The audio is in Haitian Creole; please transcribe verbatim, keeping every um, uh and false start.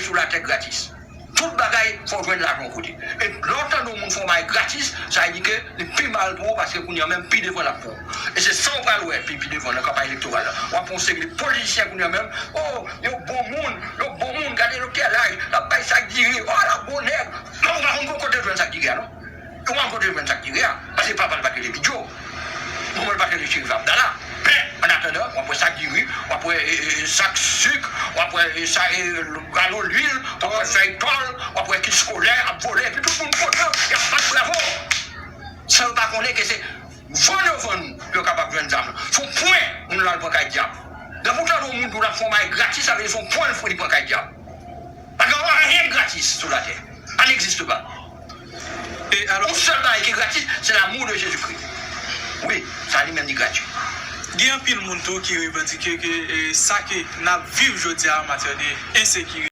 sou latè gratis. Tout bagay, fò w jwenn lajan yon kote. E lè w tande yon moun fè yon bagay gratis, sa vle di ke li pi mal pou ou, paske kounye a menm pi devan l ap pran w. E se sa w pral wè pi, pi devan nan kanpay elektoral la. W ap wè yon seri de politisyen kounye a menm, o, yo bon moun, yo bon moun, gade yo kèl laj, l ap bay sak diri, o, l ap bon nèg. Men ou pa konn kote yo jwenn sak diri a, non. Ou pa konn kote yo jwenn sak diri a, paske papa l pa t rele Bidjo. Manman l pa t rele Cherif Abdala. Men, annatandan, w ap wè sak diri, w ap wè e, e, sak sik, w ap wè e, sa, e, galo lwil, w ap wè fèy tòl, w ap wè kit eskolè ap vole, epi tout moun kontan, y ap bat bravo. San yo pa konnen ke se vann yo vann ou pou yo kapab jwenn zam nan. Se yon pwen moun la al pran kay dyab. Depi w tande yon moun di w l ap fè yon bagay gratis, sa vle di se yon pwen l pran kay dyab. Pa gen anyen gratis sou latè. Ça n'existe pas. E alò, Yon sèl bagay ki gratis, se l'amour de Jésus-Christ. Wi, sa li menm li gratuit. Gen anpil moun tou ki revandike ke e, sa ke n ap viv jodi a an matyè de ensekirite,